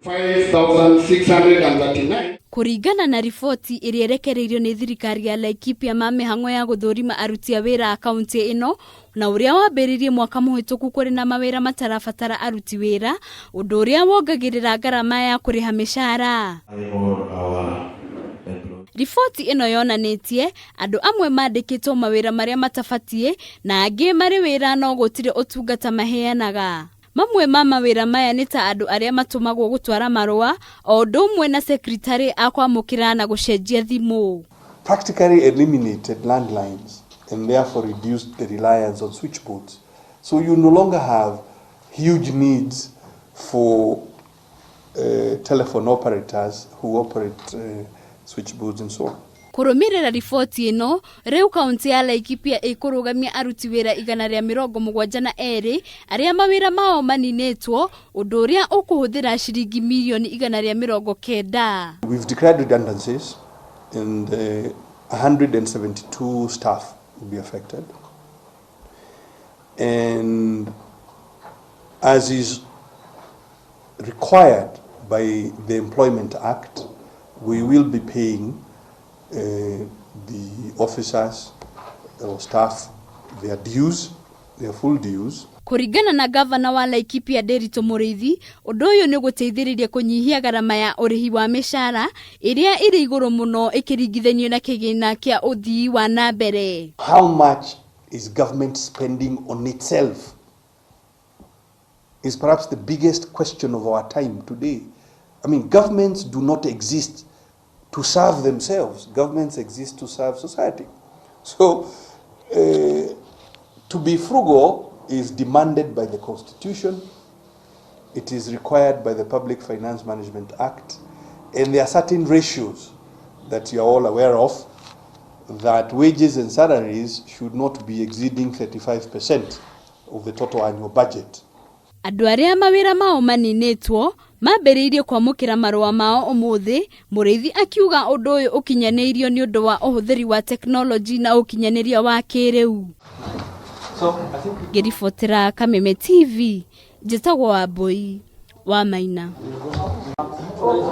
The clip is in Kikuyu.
5,639. Kũringana na riboti ĩrĩa ĩrekereirio nĩ thirikari ya Laikipia ma mĩhang'o ya gũthũrima aruti a wĩra a kauntĩ ĩno na ũrĩa wambĩrĩirie mwaka mũhĩtũku kũrĩ na mawĩra matarabatara aruti wĩra ũndũ ũrĩa wongagĩrĩra ngarama ya kũrĩha mĩcara. Riboti ĩno yonanĩtie andũ amwe mandĩkĩtwo mawĩra marĩa matabatiĩ na angĩ marĩ wĩra no gũtirĩ ũtungata maheanaga. Mamwe ma mawĩra maya nĩ ta andũ arĩa matũmagwo gũtwara marũa o ũndũ ũmwe na secretary a kwamũkĩra na gũcenjia thimũ. Practically eliminated landlines and therefore reduced the reliance on switchboards. So you no longer have huge needs for telephone operators who operate switchboards and so on. Kũrũmĩrĩra riboti ĩno, rĩu kaunti ya Laikipia ĩkũrũgamia aruti wĩra 172 arĩa mawĩra mao maninĩtwo, ũndũ ũrĩa ũkũhũthĩra ciringi mirioni 190. We've declared redundancies and 172 staff will be affected. And as is required by the Employment Act, we will be paying the officers or staff their dues, their full dues. Kũringana na gavana wa Laikipia Nderitu Mũrĩithi, ũndũ ũyũ nĩ ũgũteithĩrĩria kũnyihia garama ya ũrĩhi wa mĩcara ĩrĩa ĩrĩ igũrũ mũno ĩkĩringithanio na kĩgĩna kĩa ũthii wa na mbere. How much is government spending on itself is perhaps the biggest question of our time today. I mean, governments do not exist to serve themselves. Governments exist to serve society. So, to be frugal is demanded by the Constitution. It is required by the Public Finance Management Act. And there are certain ratios that you are all aware of that wages and salaries should not be exceeding 35% of the total annual budget. Andũ arĩa mawĩra mao maninĩtwo mambĩrĩirie kwamũkĩra marũa mao ũmũthĩ, Mũrĩithi akiuga ũndũ ũyũ ũkinyanĩirio nĩ ũndũ wa ũhũthĩri wa tekinoronjĩ na ũkinyanĩria wa kĩrĩu. Ngĩribotera Kameme TV, njĩtagwo Wambui wa Maina.